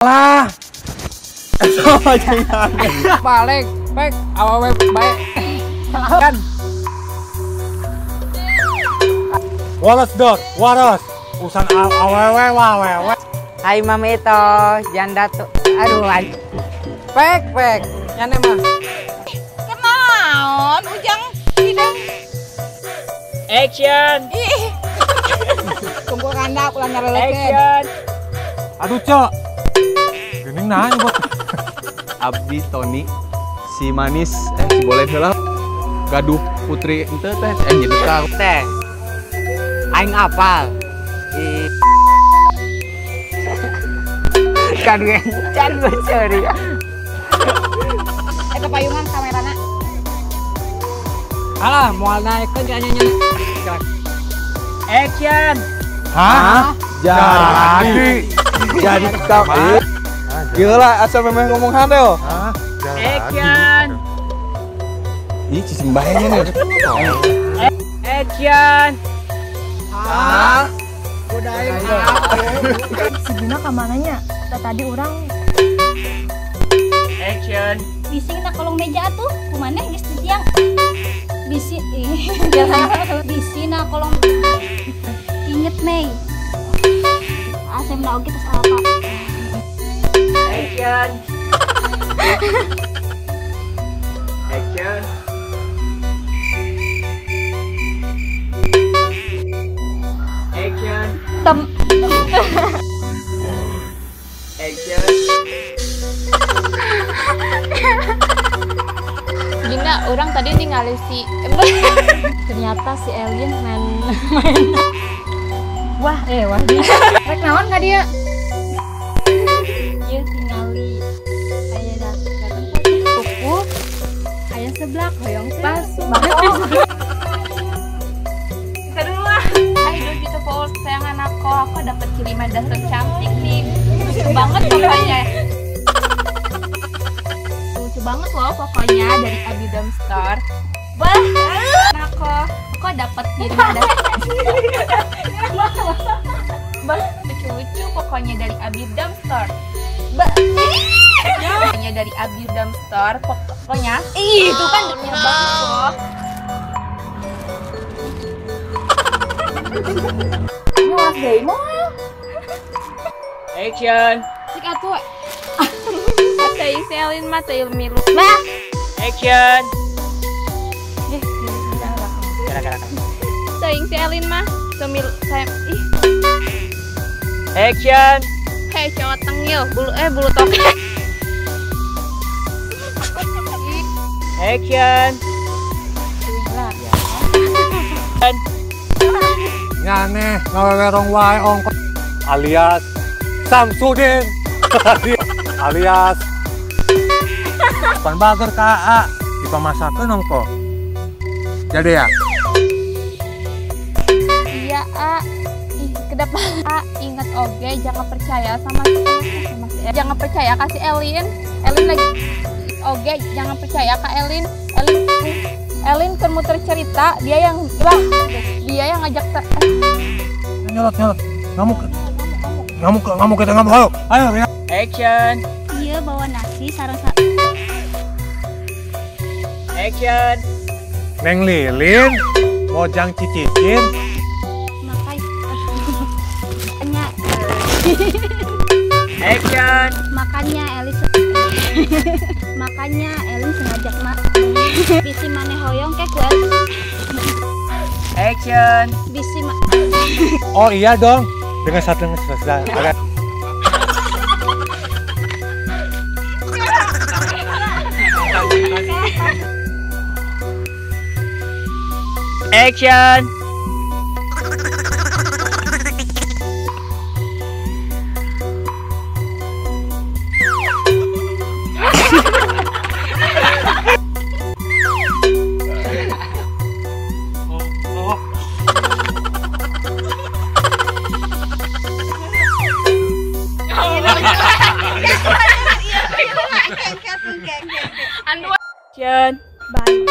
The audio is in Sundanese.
Lah. Balik, pek, awewe baik. Kan. Waras dot, waras. Urusan awewe wawewe. Hai Mami itu, janda tuh. Aduh, aduh. Pek, pek. Nyane mah. Kenaon ujang hidung. Action. Ih. Tunggu kanda ulah nyarelekeun. Action. Aduh, Cok. Gening nanya buat Abdi Tony si manis si boleh heula gaduh putri ente teh jadi tahu teh aing apal kan can beuseuh eta payungan kamerana alah moal naekeun ka nya. Action. Hah? Jadi kau gila, asal memang ngomong handel. Action. Ih, cicing bahayanya nih. Action. Hah? Godain. Si Gina kamananya? Tadi orang. Action. Bising na kolong meja atuh, kumaneh geus di tiang. Bisi jalan bisi na kolong. Inget Mei. Asem na oge tos apa? Action. Action. Action. Tem. Action. Gina, orang tadi ningali si ternyata si Elin main wah wah rek naon ka dia? Ieu tingali aya datang pupu aya seblak hoyong palsu. Kita dulu lah. Hai 2 juta followers kesayangan aku dapat kiriman daster cantik nih. Lucu banget pokoknya. Lucu banget loh pokoknya dari Abidom Store. Bah, aku dapat kiriman daster. Bah, lucu-lucu pokoknya dari Abidom Store. Bah, pokoknya dari Abidom Store, pokoknya. Ih, itu kan demi banget loh. Ini was deui moal. Action. Cik atuh. Teh Selin mah teh milu. Bah. Action. Ih, teuing si Elin mah teu milu saya ih. Action. Hei cowok tengil, bulu tokek. Action. Nyaneh ngawewe rong wae ongko alias Samsudin alias pan bager ka A dipamasakeun ongko. Jadi ya? Iya A. Ih, kedap A ingat oge jangan percaya sama si jangan percaya kasih Elin. Elin lagi oge jangan percaya ka Elin. Elin kan muter cerita, dia yang wah, dia yang ngajak nyelot nyelot. Ngamuk. Ngamuk ngamuk kita ngamuk. Ayo, ayo ya. Action. Iya bawa nasi sareng Action. Neng Lilin, mojang cicicin. Makai. Nya. Action. Makanya Elis makanya Elin sengaja mak bisi maneh hoyong ke ku Elin. Action. Bisi ma Oh iya dong, dengan satu selesai. Action. Action. Bye.